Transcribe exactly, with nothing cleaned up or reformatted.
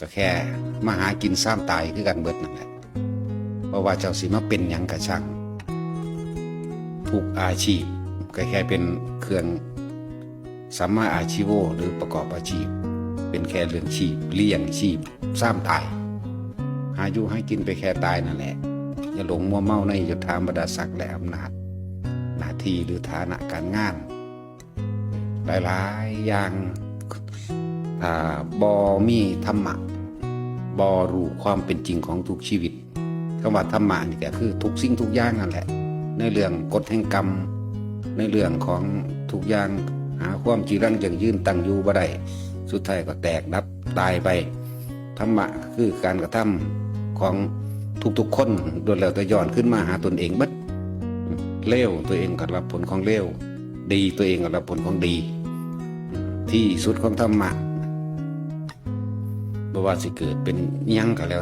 ก็แค่มาหากินซ้ำตายคือกันเบิดนั่นแหละ เพราะว่าเจ้าสิมาเป็นหยังกะช่าง ทุกอาชีพก็แค่เป็นเครื่องสัมมาอาชีโว หรือประกอบอาชีพ เป็นแค่เรื่องชีพ เลี้ยงชีพ ซ้ำตาย หาอยู่หากินไปแค่ตายนั่นแหละ อย่าหลงมัวเมาในยศถาบรรดาศักดิ์และอำนาจ หน้าที่หรือฐานะการงาน หลายๆอย่าง ถ้าบ่มีธรรมะ บ่รู้ความเป็นจริงของทุกชีวิต คำว่าธรรมะนี่ก็คือทุกสิ่งทุกอย่างนั่นแหละ ในเรื่องกฎแห่งกรรม ในเรื่องของทุกอย่าง หาความจีรังยั่งยืนตั้งอยู่บ่ได้ สุดท้ายก็แตกดับตายไป ธรรมะคือการกระทำของทุกๆคนล้วนแล้วแต่ย้อนขึ้นมาหาตนเองเบิด เลวตัวเองก็รับผลของเลว ดีตัวเองก็รับผลของดี ที่สุดของธรรมะ บ่ว่าสิเกิดเป็นหยังก็แล้ว